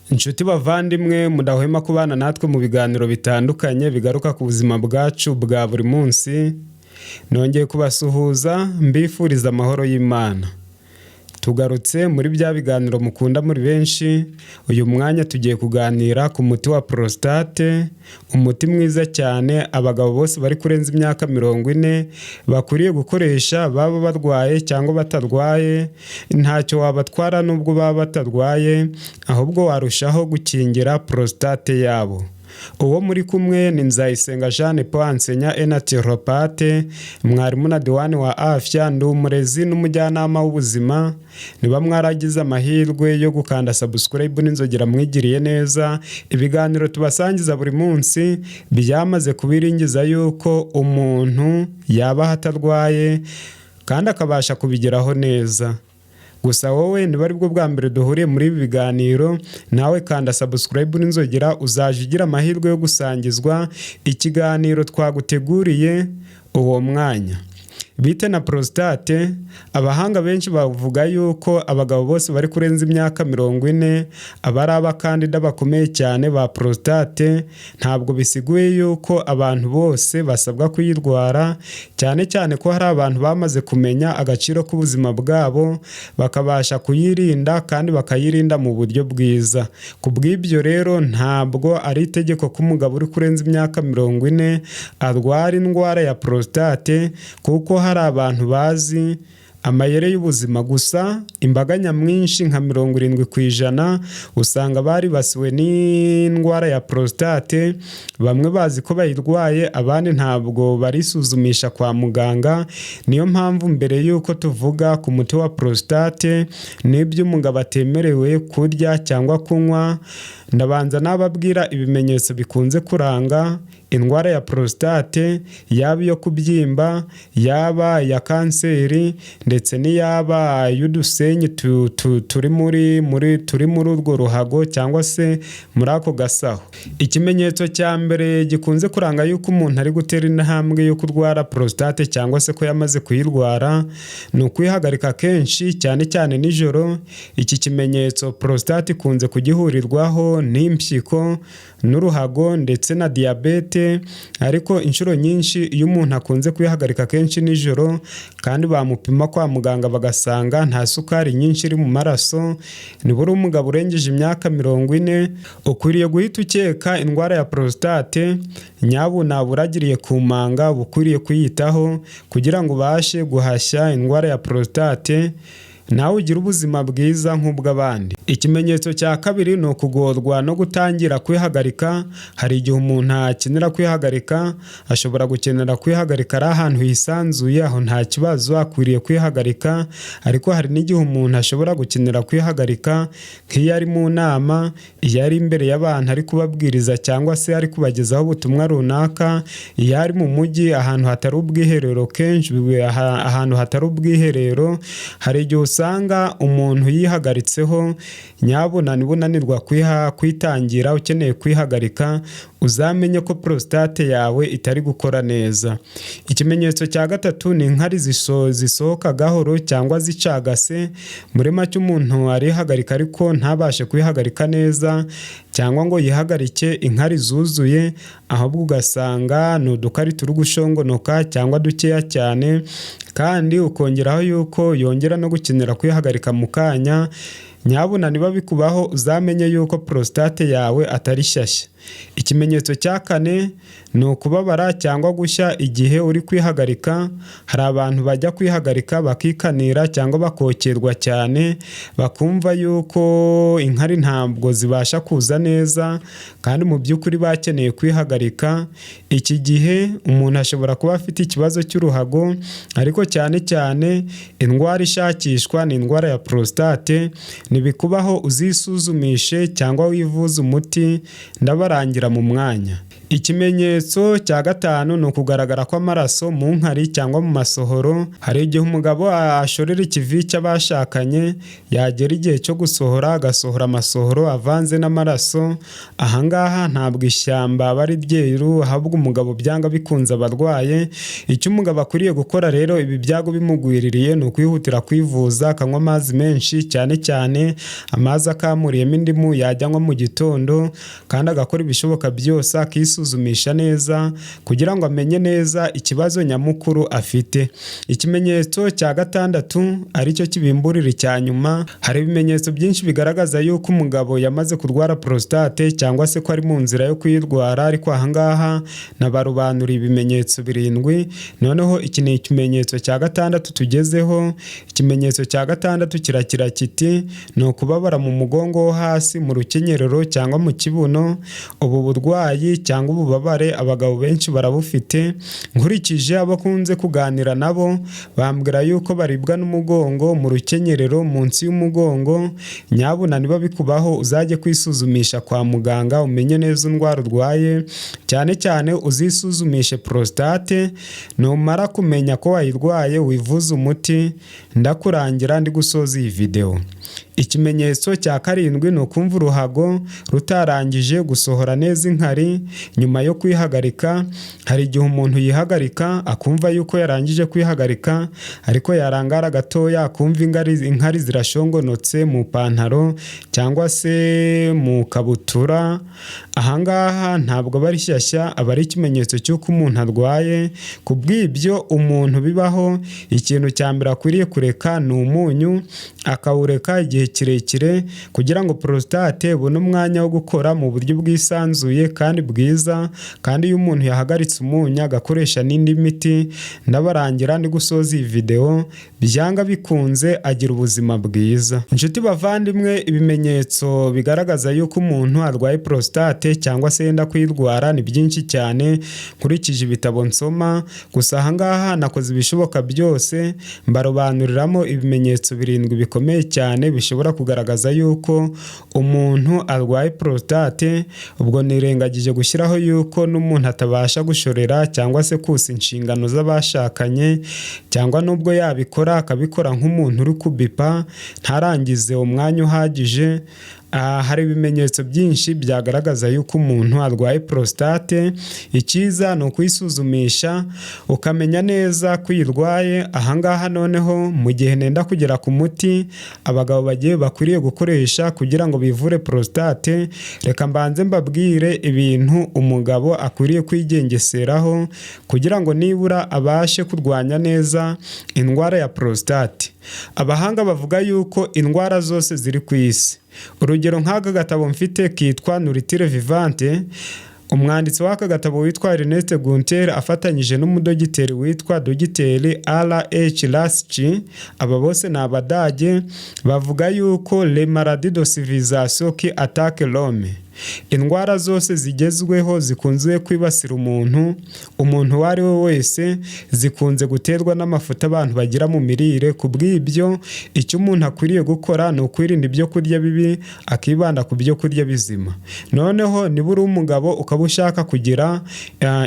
Inshuti bavandimwe mudahwema kubana natwe mu biganiro bitandukanye bigaruka ku buzima bwacu bwa buri munsi, nongeye kubasuhuza mbifuriza amahoro y'Imana. Tugarutse muri bya biganiro mukunda muri benshi. Uyu mwanya tugiye kuganira ku muti wa prostate, umuti mwiza cyane abagabo bose bari kurenza imyaka 40 bakwiriye gukoresha, baba barwaye cyangwa batarwaye. Ntacyo wabatwara nubwo baba batarwaye, ahubwo warushaho gukingira prostate yabo. Uwo muri kumwe ni Nzayisenga Jeanne Paul, enseignant et naturopathe, mwarimu na diwani wa afya. Ndi umurezi n'umujyanama w'ubuzima. Niba mwaragize amahirwe yo gukanda subscribe n'inzogera, mwigiriye neza. Ibiganiro tubasangiza buri munsi byamaze kubiringiza yuko umuntu yaba atarwaye kandi akabasha kubigeraho neza. Gusa wowe niba aribwo bwa mbere duhuriye muri ibi biganiro, nawe kanda subscribe n'inzogera, uzajya ugira amahirwe yo gusangizwa ikiganiro twaguteguriye uwo mwanya. Bite na prostate? Abahanga benshi bavuga yuko abagabo bose bari kurenza imyaka 40 aba ari abakandida bakomeye cyane ba prostate. Ntabwo bisiguye yuko abantu bose basabwa kuyirwara, cyane cyane ko hari abantu bamaze kumenya agaciro k'ubuzima bwabo, bakabasha kuyirinda kandi bakayirinda mu buryo bwiza. Ku bw'ibyo rero, ntabwo ari itegeko ko umugabo uri kurenza imyaka 40 arwara indwara ya prostate, kuko hari abantu bazi amayeri y'ubuzima. Gusa imbaga nyamwinshi nka 70% usanga baribasiwe n'indwara ya prostate. Bamwe bazi ko bayirwaye, abandi ntabwo barisuzumisha kwa muganga. Niyo mpamvu mbere y'uko tuvuga ku muti wa prostate n'ibyo umugabo atemerewe kurya cyangwa kunywa, ndabanza nababwira ibimenyetso bikunze kuranga indwara ya prostate, yaba iyo kubyimba, yaba iya kanseri, ndetse n'iyaba y'udusenyi turi muri urwo ruhago cyangwa se muri ako gasaho. Ikimenyetso cya mbere gikunze kuranga yuko umuntu ari gutera intambwe yo kurwara prostate cyangwa se ko yamaze kuyirwara ni ukwihagarika kenshi, cyane cyane nijoro. Iki kimenyetso prostate ikunze kugihurirwaho n'impyiko n'uruhago ndetse na diyabete. Ariko inshuro nyinshi iyo umuntu akunze kwihagarika kenshi nijoro kandi bamupima kwa muganga bagasanga nta sukari nyinshi iri mu maraso, nibura umugabo urengeje imyaka 40, ukwiriye guhita ukeka indwara ya prostate. Nyabuna uragiriye ku manga, uba ukwiriye kuyitaho kugira ngo ubashe guhashya indwara ya prostate, nawe ugire ubuzima bwiza nk'ubw'abandi. Ikimenyetso cya kabiri ni ukugorwa no gutangira kwihagarika. Hari igihe umuntu akenera kwihagarika, ashobora gukenera kwihagarika ari ahantu hisanzuye, aho nta kibazo akwiriye kwihagarika. Ariko hari n'igihe umuntu ashobora gukenera kwihagarika nk'iyo ari mu nama, iyo ari imbere y'abantu ari kubabwiriza cyangwa se ari kubagezaho ubutumwa runaka, iyo ari mu mujyi ahantu hatari ubwiherero. Kenshi ahantu hatari ubwiherero hari igihe usanga umuntu yihagaritseho. Nyabuna niba unanirwa kwitangira ukeneye kwihagarika, uzamenye ko prostate yawe itari gukora neza. Ikimenyetso cya gatatu ni inkari zisohoka gahoro cyangwa zicagase. Muri make, umuntu arihagarika ariko ntabashe kwihagarika neza cyangwa ngo yihagarike inkari zuzuye, ahubwo ugasanga ni udukari turi gushongonoka cyangwa dukeya cyane, kandi ukongeraho yuko yongera no gukenera kwihagarika mu kanya. Nyabuna niba bikubaho, uzamenye yuko prostate yawe atari shyashya. Ikimenyetso cya kane ni ukubabara cyangwa gushya igihe uri kwihagarika. Hari abantu bajya kwihagarika bakikanira cyangwa bakokerwa cyane, bakumva yuko inkari ntabwo zibasha kuza neza kandi mu by'ukuri bakeneye kwihagarika. Iki gihe umuntu ashobora kuba afite ikibazo cy'uruhago, ariko cyane cyane indwara ishakishwa ni indwara ya prostate. Nibikubaho uzisuzumishe cyangwa wivuze umuti. Ndabararikiye kugira ngo ubashe guhashya indwara ya prostate. Ndabarangira mu mwanya. Ikimenyetso cya gatanu ni ukugaragara kw'amaraso mu nkari cyangwa mu masohoro. Hari igihe umugabo ashorera ikivi cy'abashakanye, yagera igihe cyo gusohora agasohora amasohoro avanze n'amaraso. Ahangaha ntabwo ishyamba aba ari ryeru, ahubwo umugabo byanga bikunze aba arwaye. Icyo umugabo akwiriye gukora rero ibi byago bimugwiririye ni ukwihutira kwivuza, akanywa amazi menshi, cyane cyane amazi akamuriyemo indimu yajya anywa mu gitondo, kandi agakora ibishoboka byose akisuzumisha neza kugira ngo amenye neza ikibazo nyamukuru afite. Ikimenyetso cya gatandatu, aricyo kibimburira icya nyuma: hari ibimenyetso byinshi bigaragaza yuko umugabo yamaze kurwara prostate cyangwa se ko ari mu nzira yo kuyirwara, ariko ahangaha nabarobanuriye ibimenyetso birindwi. Noneho iki ni ikimenyetso cya gatandatu tugezeho. Ikimenyetso cya gatandatu kiragira kiti: ni ukubabara mu mugongo wo hasi, mu rukenyerero cyangwa mu kibuno. Ubu burwayi cyangwa ububabare abagabo benshi barabufite. Nkurikije abo akunze kuganira nabo, bambwira yuko baribwa n'umugongo, mu rukenyerero, munsi y'umugongo. Nyabuna niba bikubaho, uzajye kwisuzumisha kwa muganga umenye neza indwara urwaye, cyane cyane uzisuzumishe prostate. Numara kumenya ko wayirwaye, wivuze umuti ndakurangira ndi gusoza iyi videwo. Ikimenyetso cya karindwi ni ukumva uruhago rutarangije gusohora neza inkari nyuma yo kwihagarika. Hari igihe umuntu yihagarika akumva yuko yarangije kwihagarika, ariko yarangara gatoya akumva inkari zirashongonotse mu pantaro cyangwa se mu kabutura. Ahangaha ntabwo aba ari shyashya, aba ari ikimenyetso cy'uko umuntu arwaye. Ku bw'ibyo, umuntu bibaho, ikintu cya mbere akwiriye kureka ni umunyu, akawureka igihe kirekire kugira ngo prostate ibone umwanya wo gukora mu buryo bwisanzuye kandi bwiza. Kandi iyo umuntu yahagaritse umunyu, agakoresha n'indi miti ndabarangira ndi gusoza iyi videwo, byanga bikunze agira ubuzima bwiza. Inshuti bavandimwe, ibimenyetso bigaragaza yuko umuntu arwaye prostate cyangwa se yenda kuyirwara ni byinshi cyane nkurikije ibitabo nsoma. Gusa ahangaha nakoze ibishoboka byose mbarobanuriramo ibimenyetso birindwi bikomeye cyane bishobora kugaragaza yuko umuntu arwaye prostate. Ubwo nirengagije gushyiraho yuko n'umuntu atabasha gushorera cyangwa se kusa inshingano z'abashakanye, cyangwa n'ubwo yabikora akabikora nk'umuntu uri kubipa, ntarangize umwanya uhagije. Hari ibimenyetso byinshi byagaragaza yuko umuntu arwaye prostate. Icyiza ni ukwisuzumisha ukamenya neza ko uyirwaye. Ahangaha noneho, mu gihe nenda kugera ku muti abagabo bagiye bakwiriye gukoresha kugira ngo bivure prostate, reka mbanze mbabwire ibintu umugabo akwiriye kwigengeseraho kugira ngo nibura abashe kurwanya neza indwara ya prostate. Abahanga bavuga yuko indwara zose ziri ku isi, urugero nk'aka gatabo mfite kitwa Nourriture Vivante, umwanditsi w'aka gatabo witwa Ernest Gunter afatanyije n'umudogiteri witwa Dogiteri R.H. Laski, aba bose ni Abadage, bavuga yuko les maladies de civilisation qui attaquent l'homme, indwara zose zigezweho zikunze kwibasira umuntu, umuntu uwo ari we wese, zikunze guterwa n'amafuti abantu bagira mu mirire. Ku bw'ibyo, icyo umuntu akwiriye gukora ni ukwirinda ibyo kurya bibi, akibanda ku byo kurya bizima. Noneho niba uri umugabo ukaba ushaka kugira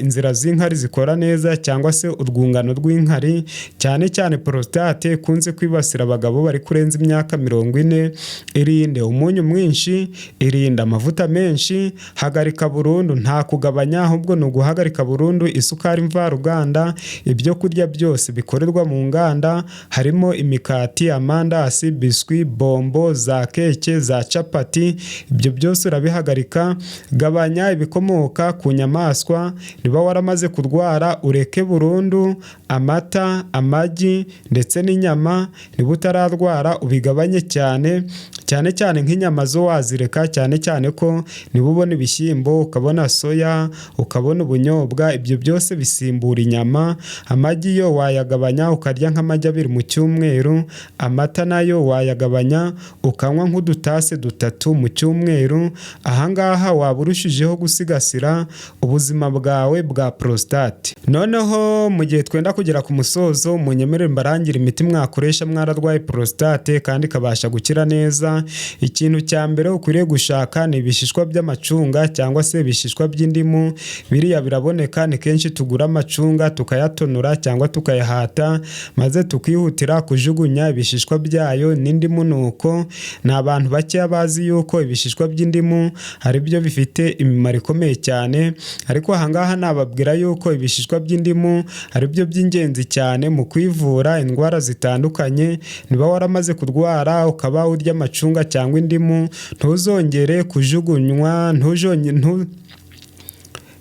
inzira z'inkari zikora neza cyangwa se urwungano rw'inkari, cyane cyane prostate ikunze kwibasira abagabo bari kurenza imyaka 40, irinde umunyu mwinshi, irinde amavuta menshi, hagarika burundu, nta kugabanya ahubwo ni uguhagarika burundu isukari mvaruganda, ibyo kurya byose bikorerwa mu nganda, harimo imikati, amandasi, biswi, bombo, za keke, za capati, ibyo byose urabihagarika. Gabanya ibikomoka ku nyamaswa. Niba waramaze kurwara, ureke burundu amata, amagi ndetse n'inyama. Niba utararwara, ubigabanye cyane cyane, cyane nk'inyama zo wazireka, cyane cyane ko niba ubona ibishyimbo, ukabona soya, ukabona ubunyobwa, ibyo byose bisimbura inyama. Amagi yo wayagabanya ukarya nk'amagi abiri mu cyumweru. Amata nayo wayagabanya ukanywa nk'udutase dutatu mu cyumweru. Ahangaha waba urushijeho gusigasira ubuzima bwawe bwa prostate. Noneho mu gihe twenda kugera ku musozo, munyemerere mbarangire imiti mwakoresha mwararwaye prostate kandi ikabasha gukira neza. Ikintu cya mbere ukwiriye gushaka ni ibishishwa. ibishishwa by'amacunga cyangwa se ibishishwa by'indimu. Biriya biraboneka, ni kenshi tugura amacunga tukayatonora cyangwa tukayahata, maze tukihutira kujugunya ibishishwa byayo n'indimu. Nuko ni abantu bakeya bazi yuko ibishishwa by'indimu ari byo bifite imimaro ikomeye cyane, ariko ahangaha nababwira yuko ibishishwa by'indimu ari byo by'ingenzi cyane mu kwivura indwara zitandukanye. Niba waramaze kurwara ukaba urya amacunga cyangwa indimu, ntuzongere kujugunywa.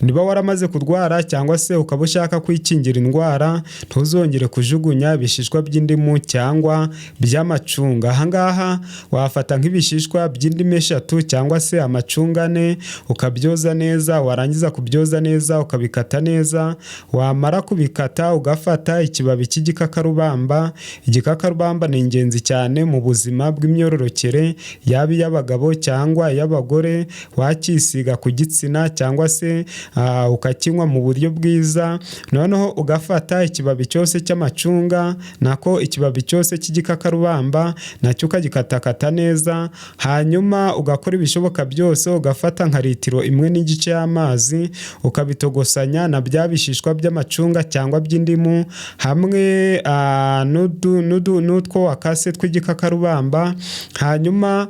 Niba waramaze kurwara cyangwa se ukaba ushaka kwikingira indwara, ntuzongere kujugunya ibishishwa by'indimu cyangwa by'amacunga. Ahangaha wafata nk'ibishishwa by'indimu 3 cyangwa se amacunga 4, ukabyoza neza. Warangiza kubyoza neza, ukabikata neza. Wamara kubikata, ugafata ikibabi cy'igikakarubamba. Igikakarubamba ni ingenzi cyane mu buzima bw'imyororokere, yaba iy'abagabo cyangwa iy'abagore. Wakisiga ku gitsina cyangwa se ukakinywa mu buryo bwiza. Noneho ugafata ikibabi cyose cy'amacunga, nako ikibabi cyose cy'igikakarubamba, nacyo ukagikatakata neza. Hanyuma ugakora ibishoboka byose, ugafata nka litiro 1.5 y'amazi, ukabitogosanya na bya bishishwa by'amacunga cyangwa by'indimu hamwe n'utwo wakase tw'igikakarubamba. Hanyuma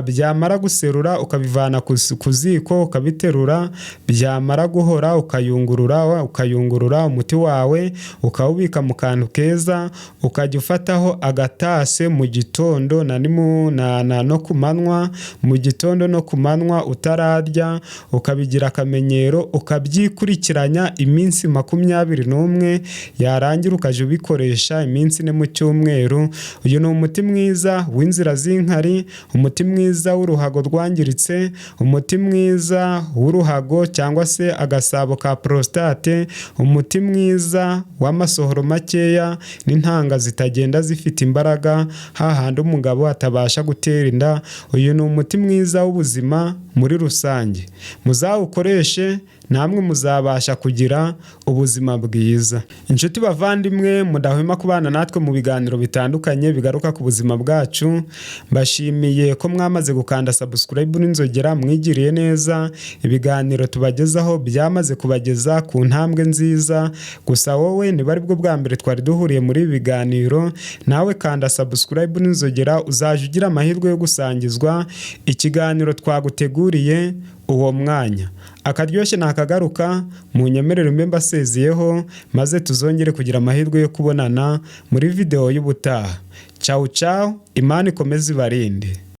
byamara guserura, ukabivana ku ziko, ukabiterura. Byamara guhora, ukayungurura, ukayungurura umuti wawe, ukawubika mu kantu keza, ukajya ufataho agatase mu gitondo no ku manywa, mu gitondo no ku manywa utararya, ukabigira akamenyero, ukabyikurikiranya iminsi 21, yarangira ukajya ubikoresha iminsi 4 mu cyumweru. Uyu ni umuti mwiza w'inzira z'inkari, umuti mwiza w'uruhago rwangiritse, umuti mwiza w'uruhago cyangwa se agasabo ka prostate, umuti mwiza w'amasohoro makeya n'intanga zitagenda zifite imbaraga, hahandi umugabo atabasha gutera inda. Uyu ni umuti mwiza w'ubuzima muri rusange. Muzawukoreshe, namwe muzabasha kugira ubuzima bwiza. Inshuti bavandimwe mudahwema kubana natwe mu biganiro bitandukanye bigaruka ku buzima bwacu, mbashimiye ko mwamaze gukanda subscribe n'inzogera, mwigiriye neza. Ibiganiro tubagezaho byamaze kubageza ku ntambwe nziza. Gusa wowe niba aribwo bwa mbere twari duhuriye muri ibi biganiro, nawe kanda subscribe n'inzogera, uzajya ugira amahirwe yo gusangizwa ikiganiro twaguteguriye uwo mwanya. Akaryoshye nakagaruka. Mu nyemerere mbe mbasezeyeho, maze tuzongere kugira amahirwe yo kubonana muri videwo y'ubutaha. Cawu cawu, Imana ikomeze ibarinde.